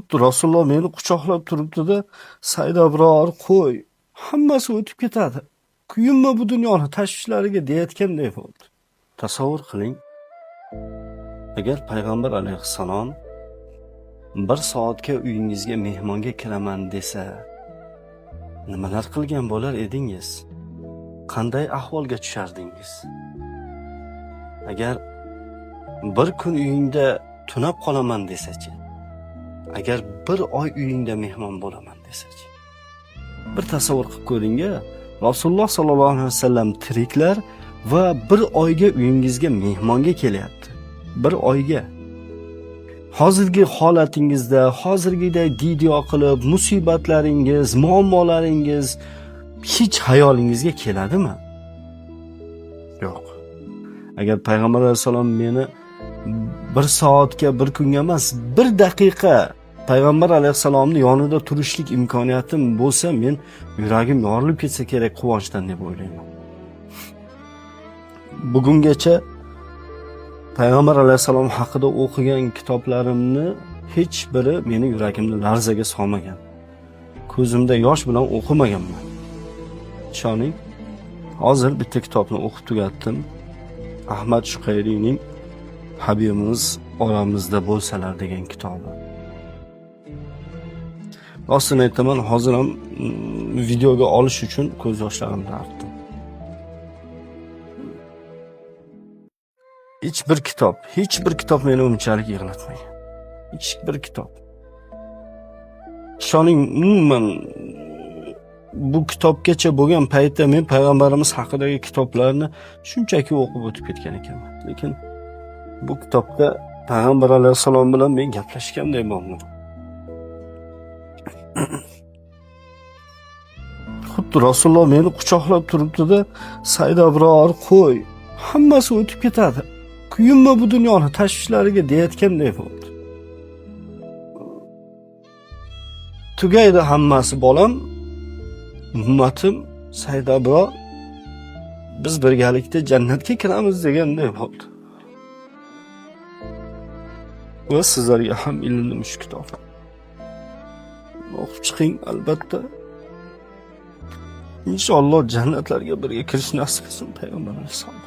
Xuddi Rasululloh meni quchoqlab turibdi-da, Said Abror, qo'y, hammasi o'tib ketadi. Kuyinma bu dunyoni tashvishlariga deyayotganday bo'ldi. Tasavvur qiling, agar payg'ambar alayhissalom bir soatga uyingizga mehmonga kiraman desa, nimalar qilgan bo'lar edingiz? Qanday ahvolga tushardingiz? Agar bir kun uyingda tunab qolaman desachi? Agar bir oy uyingda mehmon bo'laman desachi? Bir tasavvur qilib ko'ring-a, Rasululloh sollallohu alayhi vasallam tiriklar va bir oyga uyingizga mehmonga kelyapti. Bir oyga. Hozirgi holatingizda, hozirgiday didiyo qilib, musibatlaringiz, muammolaringiz hech hayolingizga keladimi? Yo'q. Agar payg'ambar alayhissalom meni bir soatga, bir kunga emas, bir daqiqa payg'ambar alayhissalomni yonida turishlik imkoniyatim bo'lsa, men yuragim yorilib ketsa kerak quvonchdan deb o'ylayman. Bugungacha payg'ambar alayhissalom haqida o'qigan kitoblarimni hech biri meni yuragimni larzaga solmagan. Ko'zimda yosh bilan o'qimaganman. Ishoning, hozir bitta kitobni o'qib tugatdim. Ahmad Shuqayriyning Habibimiz oramizda bo'lsalar degan kitobi. Rostini aytaman, hozir ham videoga olish uchun ko'z yoshlarimni artdim. Hech bir kitob, hech bir kitob meni unchalik yig'latmagan. Hech bir kitob. Ishoning, umuman bu kitobgacha bo'lgan paytda men payg'ambarimiz haqidagi kitoblarni shunchaki o'qib o'tib ketgan ekanman. Lekin bu kitobda payg'ambar alayhissalom bilan men gaplashganday bo'ldim. Xuddi Rasululloh meni quchoqlab turibdi-da, Said Abror, qo'y, hammasi o'tib ketadi. Kuyinma bu dunyoni tashvishlariga deyayotganday bo'ldi. Tugaydi hammasi bolam, ummatim Said Abror, biz birgalikda jannatga kiramiz deganday bo'ldi. Va sizlarga ham ilindim shu kitob. O'qib chiqing albatta. Inshaalloh jannatlarga birga kirish nasib etsin payg'ambar alayhissalom.